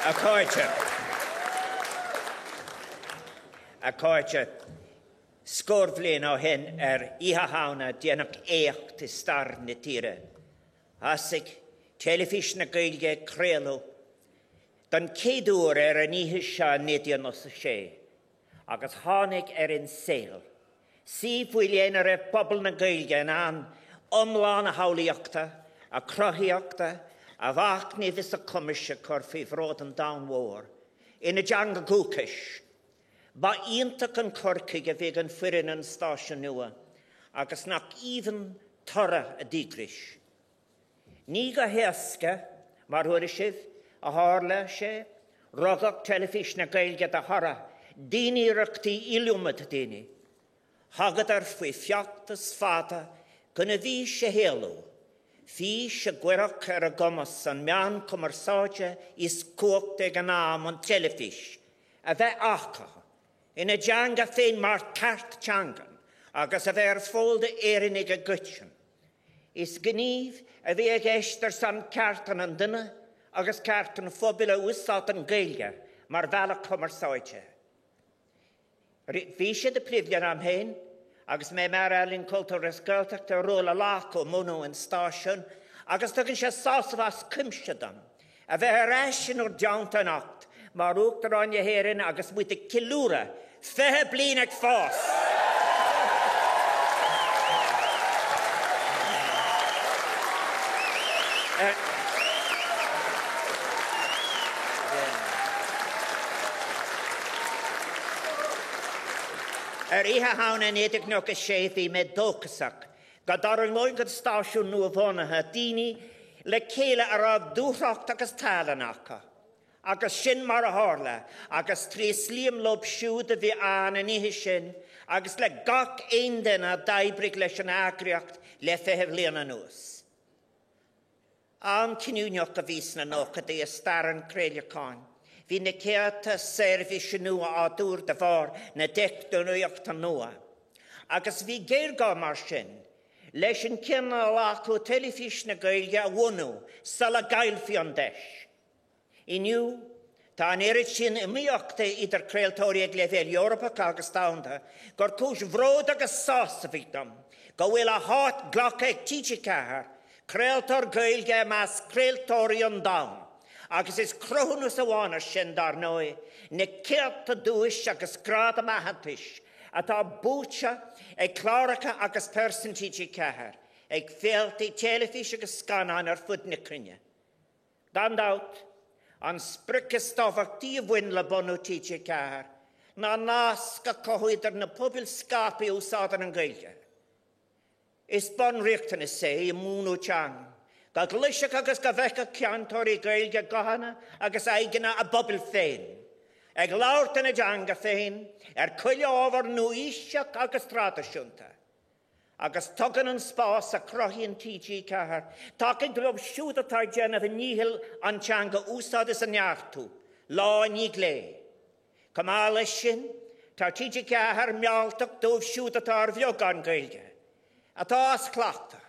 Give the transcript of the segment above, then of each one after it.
A chairde. A chairde, scór bhliain ó shin ar Oíche Shamhna déanadh éacht i stair na tíre. Thosaigh Teilifís na Gaeilge ag craoladh don chéad uair ar an oíche seo i 1996 agus tháinig ar an saol suíomh faoi leith ina raibh pobal na Gaeilge in ann iomlán a shamhlaíochta, a chruthaíochta, a mhachnaimh is a cumais a chur faoi bhráid an domhain mhóir ina dteanga dhúchais. Ba iontach an cur chuige a bhí ag an foireann an stáisiún nua agus nach aoibhinn toradh a ndíograis. Ní go héasca, mar a thuigfidh sibh, a tharla sé, rugadh Teilifís na Gaeilge de thoradh dianiarrachtaí iliomad daoine. Thugadar faoi feachtas fada chun a bhfís a shaolú, fís a gcuirfeadh ar a gcumas an meán cumarsáide is cumhachtaí ag an am, an teilifís, a bheith acu ina dteanga féin mar cheart teangan agus a bheith ar fáil d'Éireannaigh i gcoitinne. Is gníomh a bhí i gceist ar son cearta an duine agus ceart an phobail a úsáideann Gaeilge mar bhealach cumarsáide. Bhí sé de phribhléid agam féin, agus mé mar Aire Ealaíon, Cultúir agus Gaeltachta, ról a ghlacadh i mbunú an stáisiúin agus tugann sé sásamh as cuimse dom a bheith ar ais in bhur dteannta anocht mar Uachtarán na hÉireann agus muid ag ceiliúradh 20 bliain ag fás. Ar Oíche Shamhna 1996 bhí mé dóchasach go dtarraingeodh an stáisiún nuabhunaithe daoine le chéile a raibh dúthracht agus tallann acu. Agus sin mar a tharla, agus tréaslaím leo siúd a bhí ann an oíche sin agus le gach aon duine a d'oibrigh leis an eagraíocht le 20 bhliain anuas. Am cinniúnach a bhí sna nóchaidí i stair an chraolacháin. Bhí na céadta seirbhísí nua á dtuar de bharr na dteicneolaíochta nua. Agus bhí géarghá mar sin leis an cinneadh a ghlacadh Teilifís na Gaeilge a bhunú sula gcaillfí an deis. Inniu, tá an oiread sin iomaíochta idir craoltóirí ag leibhéal Eorpach agus domhanda gur cúis bhróid agus sásaimh í dom go bhfuil a háit glactha ag TG4, craoltóir Gaeilge i measc craoltóirí an domhain, agus is cruthúnas amháin air sin, dar ndóigh, na céadta duais agus gradam aitheantais atá buaite ag cláracha agus pearsain TG4 ag féilte teilifíse agus scannáin ar fud na cruinne. Gan dabht, an sprioc is tábhachtaí a bhain le bunú TG4 ná nasc a chothú idir na pobail scaipthe a úsáideann an Ghaeilge. Is bunriachtanas é i múnú teangan go gcloisfeadh agus go bhfeicfeadh cainteoirí Gaeilge guthanna agus aghaidheanna a bpobail féin ag labhairt ina dteanga féin ar chuile ábhar nua-aoiseach agus traidisiúnta. Agus tugann an spás a chruthaíonn TG4 tacaíocht dóibh siúd atá ag déanamh a ndíchill an teanga a úsáid is a neartú, lá i ndiaidh lae. Chomh maith leis sin, tá TG4 mealltach dóibh siúd atá ar bheagán Gaeilge, atá as cleachtadh,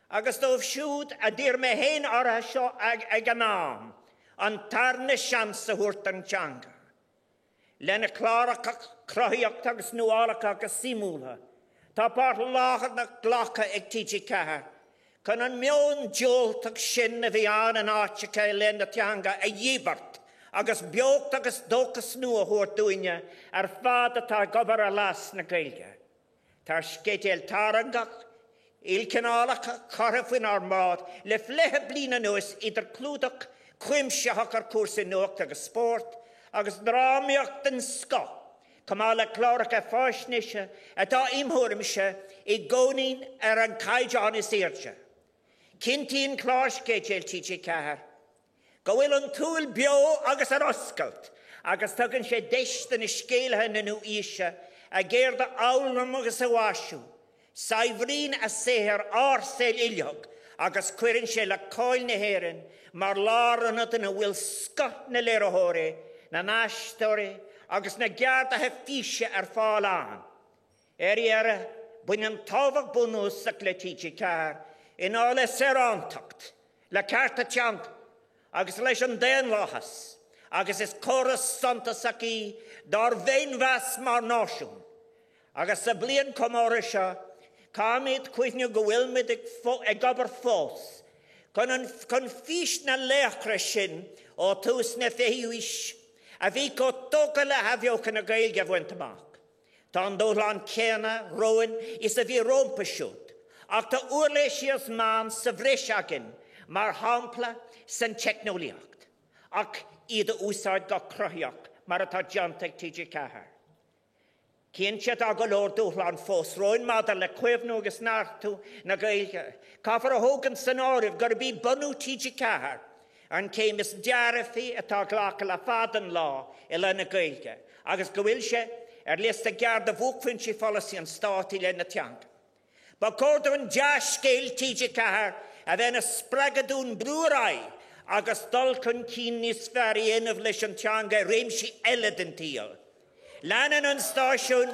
agus dóibh siúd a d'iarr mé féin orthu seo ag an am, an tarna seans a thabhairt don teanga. Lena cláracha cruthaíochta agus nuálacha agus suimiúla, tá páirt lárnach glactha ag TG4 chun an meon diúltach sin a bhí ann in áiteacha i leith na teanga a dhíbirt agus beocht agus dóchas nua a thabhairt dúinne ar fad atá ag obair ar leas na Gaeilge. Tá sceideal tarraingteach, ilchineálach curtha faoinár mbráid le 20 bliain anuas idir clúdach cuimsitheach ar chúrsaí nuachta agus spóirt agus drámaíocht den scoth chomh maith le cláracha faisnéise atá im thuairimse i gcónaí ar an gcaighdeán is airde. Cinntíonn clársceideal TG4 go bhfuil an tsúil beo agus ar oscailt agus tugann sé deis do na scéalaithe na nua-aoise a gceird a fhoghlaim agus a mhaisiú. Saibhríonn a saothar ár saol uilig agus cuireann sé le cáil na hÉireann mar lárionad ina bhfuil scoth na léiritheoirí, na n-aisteoirí agus na gceardaithe físe ar fáil ann. Ar deireadh, baineann tábhacht bhunúsach le TG4 i ndáil le saorántacht, le cearta teanga agus leis an daonlathas. agus is comhartha suntasach í dár bhféinmheas mar náisiún. Agus sa bhliain chomórtha seo, caithfimid cuimhneamh go bhfuilimid ag obair fós chun an chun fís na laochra sin ó thús na fichiú haois a bhí chomh tógtha le hathbheochan na Gaeilge a bhaint amach. Tá an dúshlán céanna romhainn is a bhí rompu siúd, ach tá uirlisí agus meáin sa bhreis againn, mar shampla san teicneolaíocht, ach iad a úsáid go cruthaitheach mar atá déanta ag TG4. Cinnte tá go leor dúshlán fós romhainn maidir le caomhnú agus neartú na Gaeilge. Caithfear a thógaint san áireamh gurb í bunú TG4 an chéim is dearfaí atá glactha le fada an lá i leith na Gaeilge agus go bhfuil sé ar liosta gearr de bhuaicphointí pholasaí an Stáit i leith na teanga. Ba chóir dúinn dea-scéal TG4 a bheith ina spreagadh dúinn brú ar aghaidh agus dul chun cinn níos fearr a dhéanamh leis an teanga i réimsí eile den tsaol. Leanann an stáisiún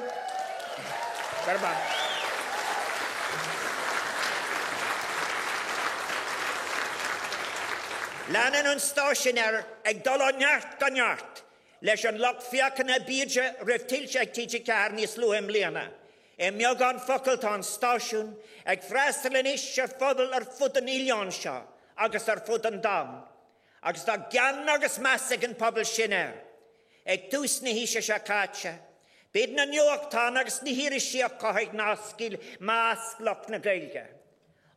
Leanann an stáisiún air ag dul ó neart go neart leis an lucht féachana a b'ísle riamh tuillte ag TG4 níos luaithe i mbliana. I mbeagán focal tá an stáisiún ag freastal anois ar phobal ar fud an oileáin seo agus ar fud an domhain agus tá gean agus meas ag an pobal sin air. Ag tús na haoise seo caite, b'iad na nuachtáin agus na hirisí a chothaigh nasc i measc lucht na Gaeilge.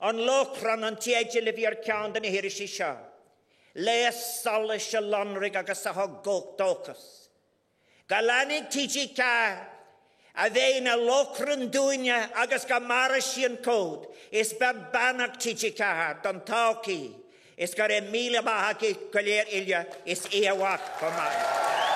An Lóchrann an teideal a bhí ar cheann de na hirisí seo. Léas solais a lonraigh agus a thug dóchas. Go leanfaidh TG4 a bheith ina lóchrann dúinne agus go maire sí an cód is beir beannacht TG4 don todhchaí is go raibh míle maith agaibh go léir uile is oíche mhaith chomh maith.